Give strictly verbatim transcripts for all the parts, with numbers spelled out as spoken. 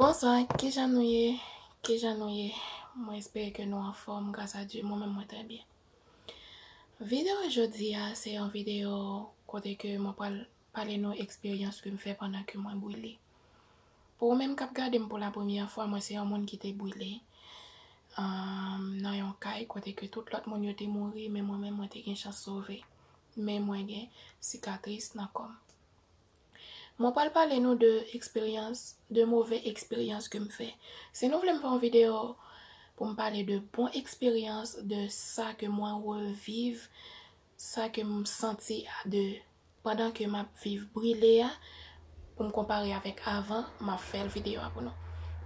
Bonswa, kijan nou ye? Kijan nou ye? Mwen espere ke nou anfòm, gras a Dye, mwen menm mwen trè byen. Videyo jodi a, se yon videyo kote ke mwen pral pale nou eksperyans ke m fè pandan ke mwen brile. Pou ou menm k ap gade m pou la premyè fwa, mwen se yon moun ki te brile, um, nan yon kay kote ke tout lòt moun yo te mouri, men mwen menm mwen te gen chans sove. Men mwen gen sikatris nan kò m. Mwen pral pale nou de eksperyans, de move eksperyans ke m fè. Si nou vle m fè yon videyo pou m pale de bon eksperyans, de sa ke mwen reviv, sa ke m santi de pandan ke m ap viv brile a, pou m konpare avèk avan, m ap fè l videyo a pou nou.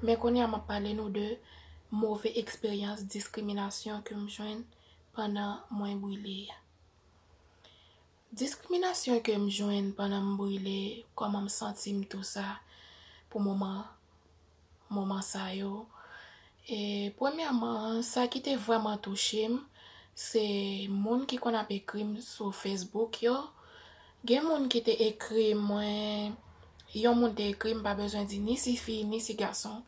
Men kounye a m ap pale nou de move eksperyans diskriminasyon ke m jwenn pandan mwen brile a. Diskriminasyon ke m jwenn pandan m brile, kòman m santi m, tou sa, pou moman, moman sa yo. E premyèman, sa ki te vrèman touche m, se moun ki konn ap ekri m sou Facebook yo. Gen moun ki te ekri mwen, yon moun te ekri m, pa bezwen di ni si fi, ni si gason.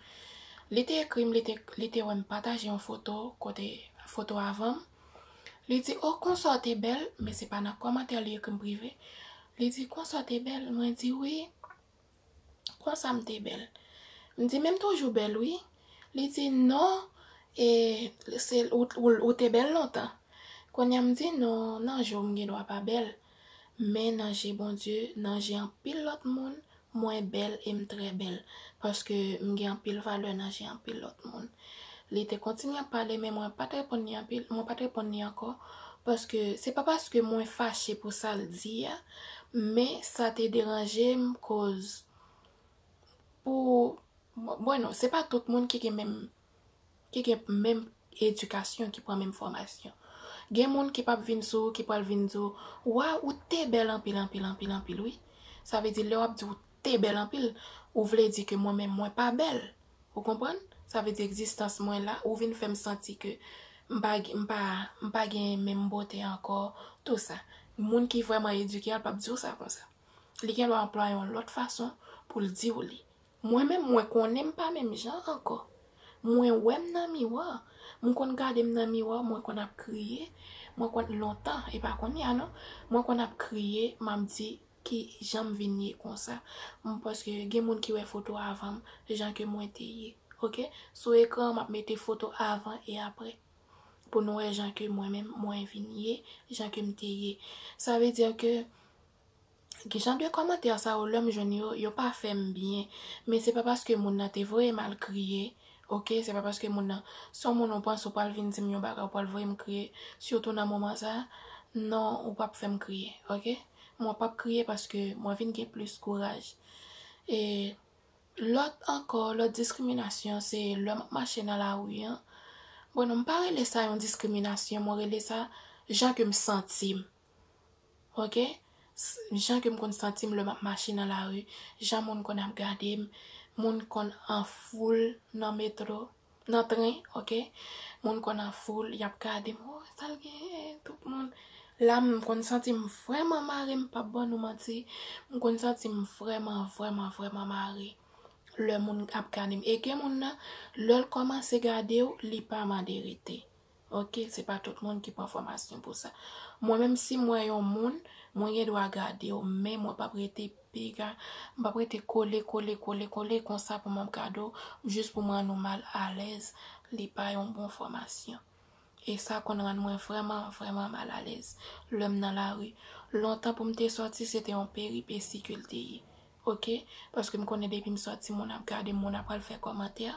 Li te ekri m, li te, li te wè m pataje yon foto, kote foto avan m. Li di, "O, konsa w te bèl," men se pa nan kòmantè li ekri m prive. Li di, "Konsa w te bèl?" Mwen di, "Wi, konsa m te bèl." M di, "Men m toujou bèl, wi." Li di, "Non, e, se, ou, ou, ou te bèl lontan." Kounye a m di, "Non, nan je w m gen dwa pa bèl. Men nan je Bondye, nan je anpil lòt moun, mwen bèl e m trè bèl. Paske m gen anpil valè nan je anpil lòt moun." Li te kontinye ap pale, men mwen pa t reponn li anpil, mwen pa t reponn li ankò. Paske se pa paske mwen fache pou sa l di a, men sa te deranje m koz pou, bon, non, se pa tout moun ki gen menm, ki gen menm edikasyon, ki pran menm fòmasyon. Gen moun ki p ap vin sou ou, ki pral vin di w, "Waw, ou te bèl anpil, anpil, anpil, anpil, wi." Sa vle di, lè w ap di ou te bèl anpil, ou vle di ke mwen menm, mwen pa bèl. Ou konprann? Sa vle di egzistans mwen la, ou vin fè m santi ke m pa, m pa, m pa gen menm bote ankò, tou sa. Moun ki vrèman edike a, l p ap di w sa konsa. Li gen dwa anplwaye yon lòt fason pou l di w li. Mwen menm, mwen konnen m pa menm jan ankò. Mwen wè m nan miwa. M konn gade m nan miwa, mwen konn ap kriye. Mwen konn lontan, e pa kounye a non. Mwen konn ap kriye, m ap di, "Ki jan m vin ye konsa?" M, paske gen moun ki wè foto avan m, jan ke mwen te ye. Oke? Sou ekran, m ap mete foto avan e apre. Pou nou wè jan ke mwen menm, mwen vin ye, jan ke m te ye. Sa vle di ke ki jan de kòmantè sa yo, lè m jwenn yo, yo pa fè m byen. Men se pa paske moun nan te voye m al kriye, oke? Se pa paske moun nan, si yon moun ou panse ou pral vin di m yon bagay, ou pral voye m kriye, sitou nan moman sa, non, ou p ap fè m kriye, oke? Mwen p ap kriye paske mwen vin gen plis kouraj. E lòt ankò, lòt diskriminasyon, se lè m ap mache nan lari an. Bon, non, m pa rele sa yon diskriminasyon, mwen rele sa jan ke m santi m. Oke? S-, jan ke m konn santi m lè m ap mache nan lari, jan moun konn ap gade m, moun konn an foul nan metro, nan tren, oke? Moun konn an foul, y ap gade m, "O, sa l genyen?" Tout moun. La, m konn santi m vrèman mare, m p ap ban nou manti. M konn santi m vrèman, vrèman, vrèman mare lè moun ap gade m. E gen moun nan, lè l kòmanse gade w, li pa mande rete. Oke, se pa tout moun ki pran fòmasyon pou sa. Mwen menm, si m wè yon moun, mwen gen dwa gade w, men mwen p ap rete piga, m p ap rete kole, kole, kole, kole konsa pou m ap gade w, jis pou m rann ou mal alèz. Li pa yon bon fòmasyon. E sa konn rann mwen vrèman, vrèman mal alèz lè m nan lari. Lontan pou m te sòti, se te yon peripesi ke l te ye. Oke? Paske m konnen depi m sòti, moun ap gade m, moun ap pral fè kòmantè,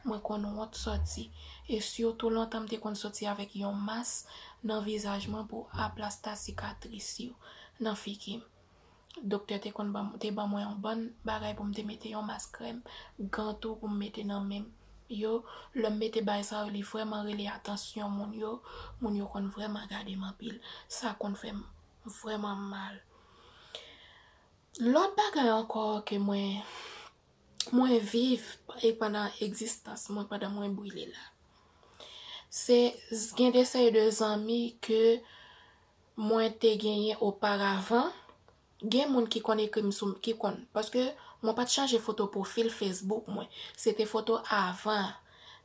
mwen konn wont sòti. E sitou lontan m te konn sòti avèk yon mas nan vizaj mwen pou aplasta sikatris yo nan figi m. Doktè te konn ban, te ban mwen yon bann bagay pou m te mete, yon mas krèm, gan tou pou m mete nan men m yo. Lè m mete bagay sa yo, li vrèman rele atansyon moun yo. Moun yo konn vrèman gade m anpil. Sa konn fè m vrèman mal. Lòt bagay ankò ke mwen, mwen viv e pandan egzistans mwen, pandan mwen brile la, se z-, gen de seri de zanmi ke mwen te genyen oparavan. Gen moun ki konn ekri m sou, ki konn, paske mwen pa t chanje foto pwofil Facebook mwen. Se te foto avan.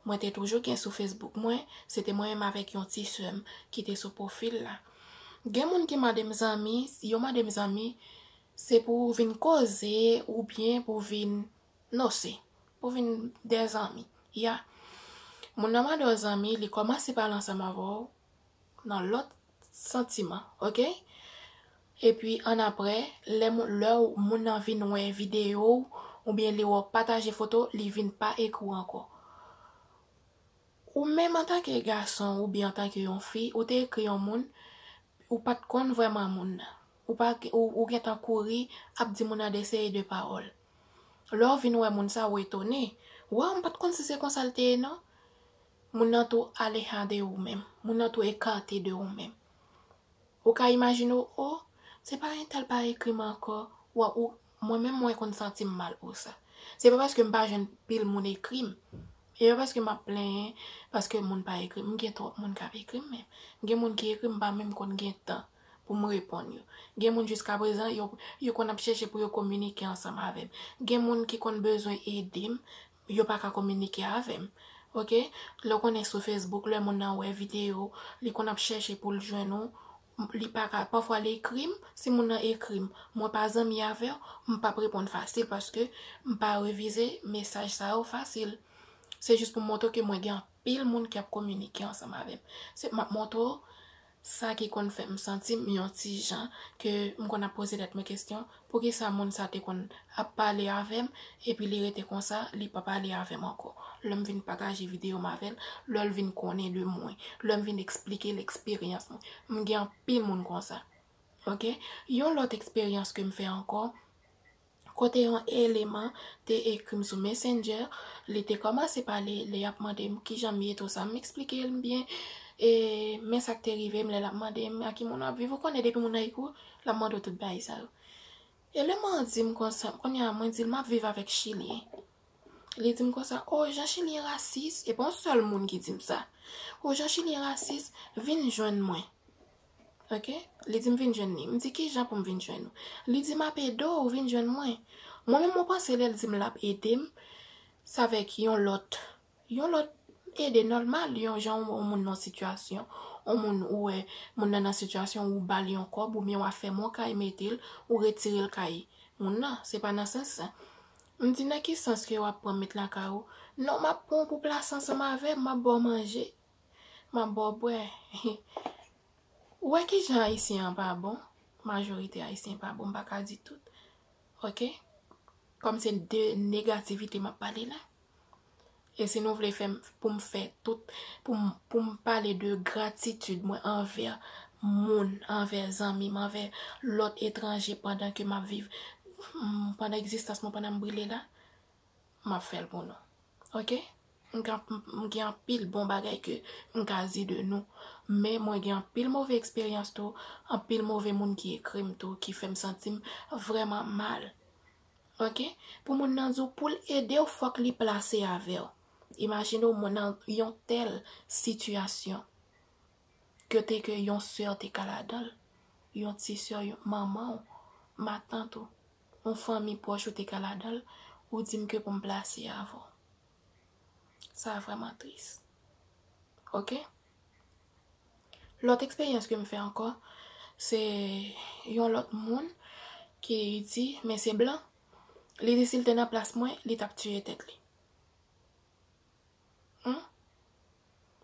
Mwen te toujou gen sou Facebook mwen, se te mwen menm avèk yon ti sè m ki te sou pwofil la. Gen moun ki mande m zanmi, yo mande m zanmi, se pou vin koze oubyen pou vin, non, se pou vin de zanmi. Ya. Moun nan mande w zanmi, li kòmanse pale ansanm avè w nan lòt santiman, oke? Epi annapre, lè moun, lè moun nan vin wè videyo w, oubyen li wè w pataje foto, li vin pa ekri w ankò. Ou menm antanke gason oubyen antanke yon fi, ou te ekri yon moun, ou pa t konn vrèman moun nan. Ou pa, ou, ou gentan kouri ap di moun nan de seri de pawòl. Lè w vin wè moun sa, ou etone. Waw, m pa t konn si se konsa l te ye non. Moun nan tou aleha de ou menm. Moun nan tou ekate de ou menm. Ou ka imajine w, o, se pa entèl pa ekri m ankò. Wa, ou, mwen menm mwen konn santi m mal pou sa. Se pa paske m pa jwenn pil moun ekri m. E pa paske m ap plenyen paske moun pa ekri m. M gen twòp moun k ap ekri m menm. Gen moun ki ekri m, m pa menm konn gen tan pou m reponn yo. Gen moun jiskaprezan, yo, yo konn ap chèche pou yo kominike ansanm avè m. Gen moun ki konn bezwen ede m, yo pa ka kominike avè m. Oke? Lè w konnen sou Facebook, lè moun nan wè videyo, li konn ap chèche pou l jwenn ou, li pa ka, pafwa li ekri m, si moun nan ekri m, mwen pa zanmi avè w, m p ap reponn fasil paske m pa revize mesaj sa yo fasil. Se jis pou m montre w ke mwen gen anpil moun k ap kominike ansanm avè m. Se, m ap montre w sa ki konn fè m santi m yon ti jan, ke m konn ap poze tèt mwen kesyon, poukisa moun sa te konn ap pale avè m, epi li rete konsa, li pa pale avè m ankò. Lè m vin pataje videyo m avè l, lè l vin konnen de mwen, lè m vin eksplike l eksperyans mwen. M gen anpil moun konsa. Oke? Yon lòt eksperyans ke m fè ankò, kote yon eleman te ekri m sou Messenger, li te kòmanse pale, lè y ap mande m kijan m ye, tou sa, m eksplike l byen, e, men sa k te rive m, lè l ap mande m a ki moun w ap viv, ou konnen depi moun nan ekri w, l ap mande w tout bagay sa yo. E lè mwen di m konsa, kounye a, mwen di l m ap viv avèk Chilyen. Li di m konsa, o, jan Chilyen rasis, e pa yon sèl moun ki di m sa. O, jan Chilyen rasis, vin jwenn mwen. Oke? Li di m vin jwenn li. M di, "Kijan pou m vin jwenn ou?" Li di m ap ede w, vin jwenn mwen. Mwen menm, mwen panse lè l di m l ap ede m, se avèk yon lòt, yon lòt ede nòmal, yon jan yon moun nan sitiyasyon, yon moun ou wè, moun nan nan sitiyasyon, ou ba l yon kòb, oubyen w ap fèmen yon kay mete l, ou retire l kay moun nan. Se pa nan sans sa. M di, "Nan ki sans ke w ap pran m met lakay ou?" "Non, m ap pran w pou plase ansanm avè m, m ap ba w manje, m ap ba w bwè." Ou wè kijan Ayisyen an pa bon? Majorite Ayisyen pa bon, m pa ka di tout. Oke? Kòm se de negativite m ap pale la. E si nou vle fè m, pou m fè tout, pou m, pou m pale de gratitid mwen anvè moun, anvè zanmi m, anvè lòt etranje pandan ke m ap viv, mm, pandan egzistans mwen, pandan m brile la, m ap fè l pou nou. Oke? M gen, m gen anpil bon bagay ke m ka di de nou. Men mwen gen anpil move eksperyans tou, anpil move moun ki ekri m tou, ki fè m santi m vrèman mal. Oke? Pou moun nan di w, pou l ede w, fòk li plase avè w. Imajine w, moun nan yon tèl sitiyasyon. Kote ke yon sè te ka ladan l, yon ti sè, yon manman w, matant ou, yon fanmi pwòch ou te ka ladan l, ou di m ke pou m plase avè w. Sa vrèman tris. Oke? Lòt eksperyans ke m fè ankò, se yon lòt moun ki di, men se blan, li di si l te nan plas mwen, li t ap tiye tèt li. Hmm?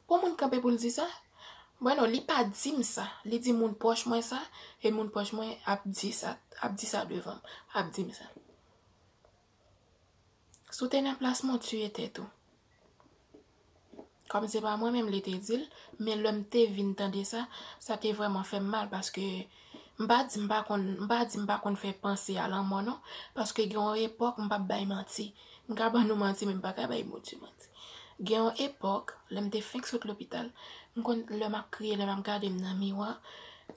Pou moun kanpe pou l di sa? Bon, non, li pa di m sa. Li di moun pwòch mwen sa, e moun pwòch mwen ap di sa, ap di sa devan m, ap di m sa. Si w te nan plas mwen, w tiye tèt ou. Kòm se pa mwen menm li te di l, men lè m te vin tande sa, sa te vrèman fè m mal paske m pa di m pa konn, m pa di m pa konn fè panse a lanmò non, paske gen yon epòk m p ap bay manti. M ka ban nou manti, men m pa ka bay Bondye manti. Gen yon epòk, lè m te fenk sot lopital, m konn, lè m ap kriye, lè m ap gade m nan miwa,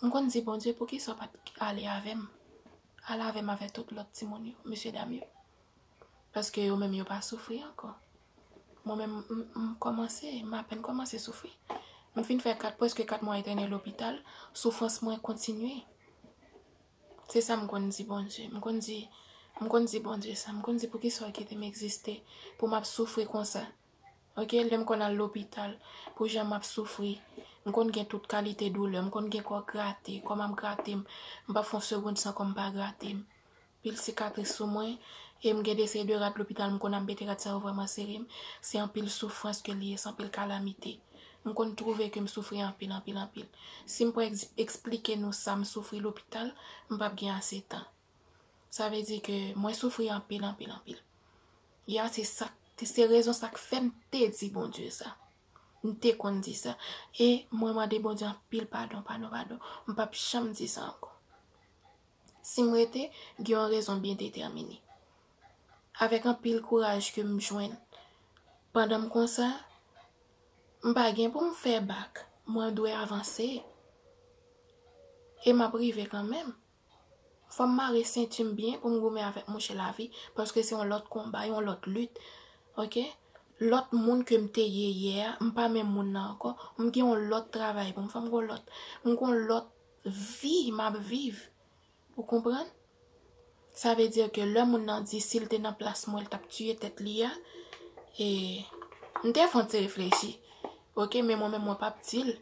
m konn di, "Bondye, poukisa w pa t ale avè m? Ale avè m avè tout lòt timoun yo, mesye dam yo." Paske yo menm yo pa soufri ankò. Mwen menm, m, m kòmanse, m apèn kòmanse soufri. M fin fè kat, prèske kat mwa etènèl lopital, soufrans mwen kontinye. Se sa m konn di Bondye. M konn di, m konn di Bondye sa. M konn di, "Poukisa w kite m egziste pou m ap soufri konsa?" Ok, lè m konn al lopital, pou jan m ap soufri, m konn gen tout kalite doulè, m konn gen kò grate, kò m ap grate m, m pa fè yon segonn san kò m pa grate m. Pil sikatris sou mwen, e m gen de seri de rad lopital, m konn ap mete rad sa yo vrèman sere m. Se anpil soufrans ke li ye, se anpil kalamite. M konn twouve ke m soufri anpil, anpil, anpil. Si m pral eks-, eksplike nou sa m soufri lopital, m p ap gen ase tan. Sa vle di ke mwen soufri anpil, anpil, anpil. Ya, se sa, se rezon sa k fè m te di Bondye sa. M te konn di sa. E mwen mande Bondye anpil padon, padon, padon. M p ap janm di sa ankò. Si m rete, gen yon rezon byen detèmine. Avèk anpil kouraj ke m jwenn. Pandan m konsa, m pa gen pou m fè bak. Mwen dwe avanse. E m ap rive kanmenm. Fò m mare senti m byen pou m goumen avèk mouche lavi, paske se yon lòt konba, yon lòt lit. Ok? Lòt moun ke m te ye yè a, m pa menm moun nan ankò. M gen yon lòt travay pou m fè, m gen yon lòt, m gen yon lòt vi m ap viv. Ou konprann? Sa vle di ke lè moun nan di si l te nan plas mwen, l t ap tiye tèt li a, e m te fè yon ti reflechi. Ok, men mwen menm mwen p ap di l.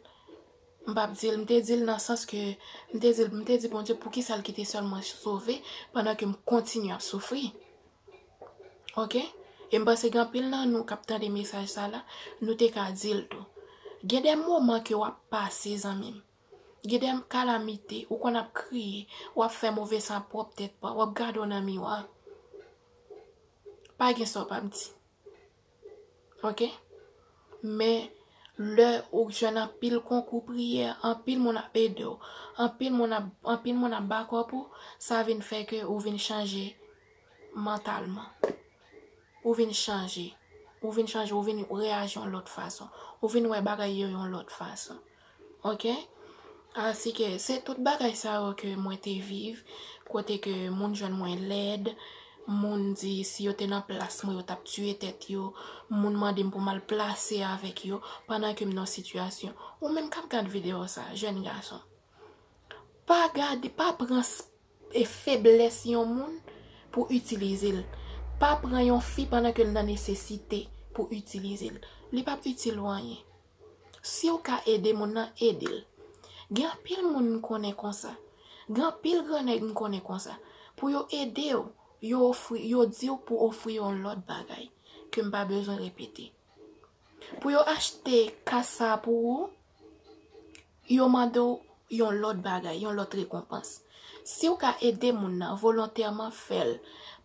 M p ap di l, m te di l nan sans ke m te di l, m te di Bondye poukisa l kite sèl mwen sove pandan ke m kontinye ap soufri. Ok? E m panse gen anpil nan nou k ap tande mesaj sa la, nou te ka di l tou. Gen de moman ke w ap pase, zanmi m. Gen de kalamite, ou konn ap kriye, w ap fè move san pwòp tèt pa w, w ap gade w nan miwa. Pa gen sa w p ap di. Ok? Men, lè ou jwenn anpil konkou priyè, anpil moun ap ede w, anpil moun ap, anpil moun ap bakòp ou, sa vin fè ke ou vin chanje mantalman. Ou vin chanje. Ou vin chanje, ou vin reyaji yon lòt fason. Ou vin wè bagay yo yon lòt fason. Ok? Asike, se tout bagay sa yo ke mwen te viv, kote ke moun jwenn mwen lèd, moun di si yo te nan plas mwen, yo t ap tiye tèt yo, moun mande m pou m al plase avèk yo, pandan ke m nan sitiyasyon. Ou menm k ap gad videyo sa, jèn gason. Pa gade, pa pran s-, e feblès yon moun pou itilize l. Pa pran yon fi pandan ke l nan nesesite pou itilize l. Li p ap itil ou anyen. Si w ka ede moun nan, ede l. Gen anpil moun m konnen konsa. Gen anpil grannèg m konnen konsa. Pou yo ede w, yo ofri, yo di w pou ofri yo yon lòt bagay ke m pa bezwen repete. Pou yo achte kas sa pou ou, yo mande w yon lòt bagay, yon lòt rekonpans. Si w ka ede moun nan volontèman, fè l.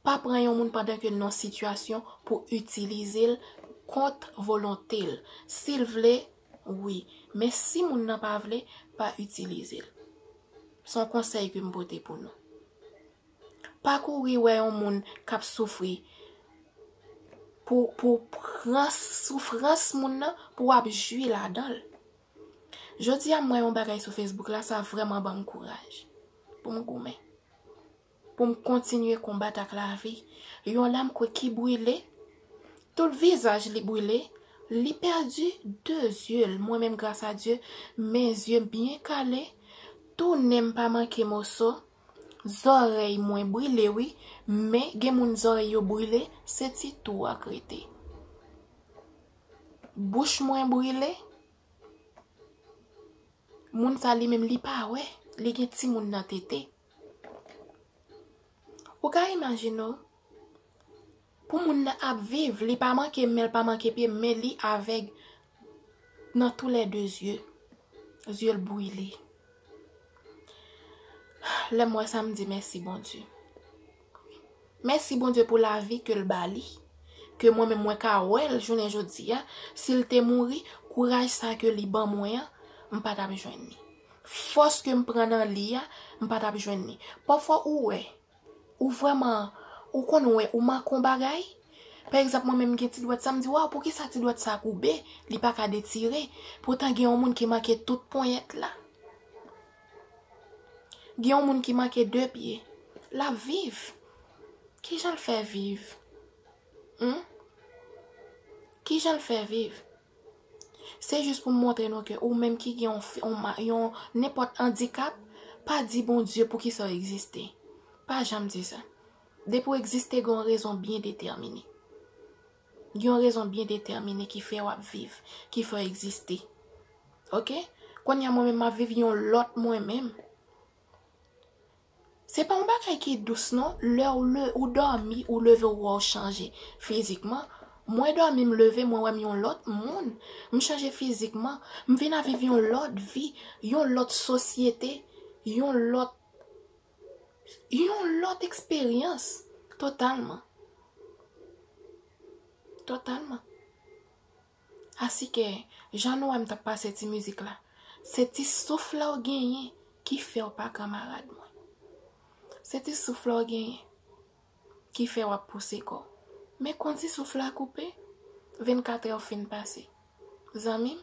Pa pran yon moun pandan ke l nan sitiyasyon pou itilize l kont volonte l. Si l vle, wi. Men si moun nan pa vle, pa itilize l. Se yon konsèy ke m pote pou nou. Pa kouri wè yon moun k ap soufri pou, pou pran soufrans moun nan pou w ap jwi ladan l. Jodi a, m wè yon bagay sou Facebook la, sa vrèman ban m kouraj pou m goumen, pou m kontinye konbat ak lavi. Yon lam ki brile, tout vizaj li brile, li pèdi de zye l. Mwen menm, gras a Dye, men zye m byen kale, tou nen m pa manke moso, zòrèy mwen brile, wi, men gen moun zòrèy yo brile, se ti tou a k rete. Bouch mwen brile, moun sa li menm li pa wè, li gen timoun nan tete. Ou ka imajine w, pou moun nan ap viv, li pa manke men, li pa manke pye, men li avèg nan tou lè de zye. Zye l brile. Lè m wè sa, m di mèsi Bondye. Mèsi Bondye pou lavi ke l ba li, ke mwen menm mwen ka wè l jounen jodi a. Si l te mouri, kouraj sa ke li ban mwen an, m pa t ap jwenn li. Fòs ke m pran nan li a, m pa t ap jwenn li. Pafwa ou wè, ou vrèman, ou konn wè, ou manke yon bagay. Pa egzanp, mwen menm gen ti dwèt sa, m di, "Waw, poukisa ti dwèt sa koube? Li pa ka detire." Poutan gen yon moun ki manke tout ponyèt la. Gen yon moun ki manke de pye. L ap viv. Kijan l fè viv? Hmm? Kijan l fè viv? Se jis pou m montre nou ke ou menm ki gen yon, yon, yon nenpòt andikap, pa di Bondye poukisa w egziste. Pa janm di sa. Depi w egziste, gen yon rezon byen detèmine. Gen yon rezon byen detèmine ki fè w ap viv, ki fè w egziste. Oke? Kounye a mwen menm m ap viv yon lòt mwen menm. Se pa yon bagay ki dous non, lè ou, le, ou dòmi, ou leve, ou wè w chanje fizikman. Mwen dòmi, m leve, mwen wè m yon lòt moun. M chanje fizikman, m vin ap viv yon lòt vi, yon lòt sosyete, yon lòt, yon lòt eksperyans. Totalman. Totalman. Asike, jan nou wè m t ap pase ti mizik la, se ti souf la w genyen ki fè w pa kanmarad mwen. Se ti souf la w genyen ki fè w ap pouse kò w. Men kon ti souf la koupe, vennkatrè w fin pase. Zanmi m,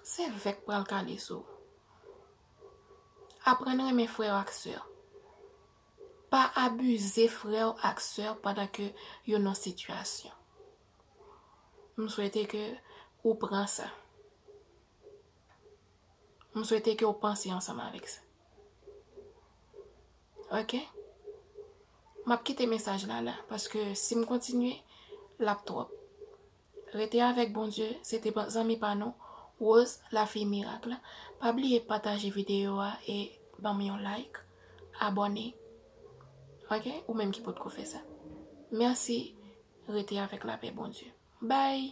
se vè k pral kale sou ou. Aprann renmen frè w ak sè w. Pa abize frè w ak sè w pandan ke yo nan sitiyasyon. M swete ke ou pran sa. M swete ke ou panse ansanm avèk sa. Oke? M ap kite mesaj la la, paske si m kontinye, l ap twòp. Rete avèk Bondye, se te zanmi pa nou, Rose, Lafiy Mirak la. Pa bliye pataje videyo a e ban m yon like, abòne. Oke? Ou menm ki potko fè sa. Mèsi, rete avèk lapè Bondye. Bye!